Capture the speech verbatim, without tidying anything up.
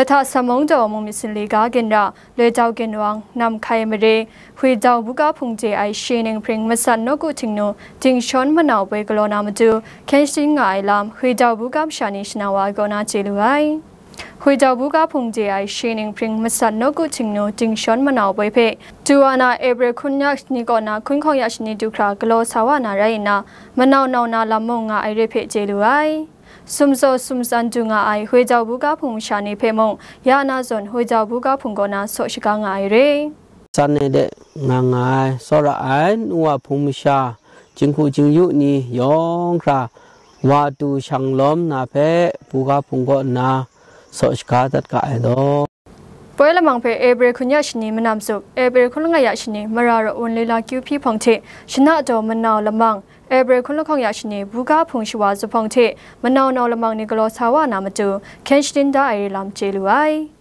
Lahta Samung daw mung myit sinli ga ginra, Loi Dau Ginwang, Nam Hkai Mare, Hui Dau Buga Hpung de ai shi ning hpring masat nawku Htingnu Dingshawn Manau Boi galaw na matu, hkyen sharin nga ai lam Hui Dau Buga masha ni shanang wa ai kaw na chye lu ai. Hui Dau Buga Hpung de ai shi ning hpring masat nawku Htingnu Dingshawn Manau Boi hpe, du wa na April hkun ya shani kaw na hkun hkawng ya shani du hkra galaw sa wa na rai nna, manau nau na lam mung nga ai re hpe chye lu ai. Sumzaw sumtsan du nga ai Hui Dau Buga Hpung masha ni hpe mung, ya na zawn Hui Dau Buga Hpung kaw na saw shaga nga ai re. San e de nga nga ai, tsawra ai, nu wa hpung masha, jinghku jingyu ni yawng hkra, wa tu shang lawm na hpe, Buga Hpung kaw nna saw shaga dat ga ai law. Poi lamang hpe April hkun ya shani manam zup, April hkun langai ya shani mara raw wunli la kyu hpyi hpawng hte, shana daw manau lamang, April hkun lahkawng ya shani Buga Hpung shawa zuphpawng hte, manau nau lamang ni galaw sa wa na matu, hkyen sharin da ai re lam chye lu ai.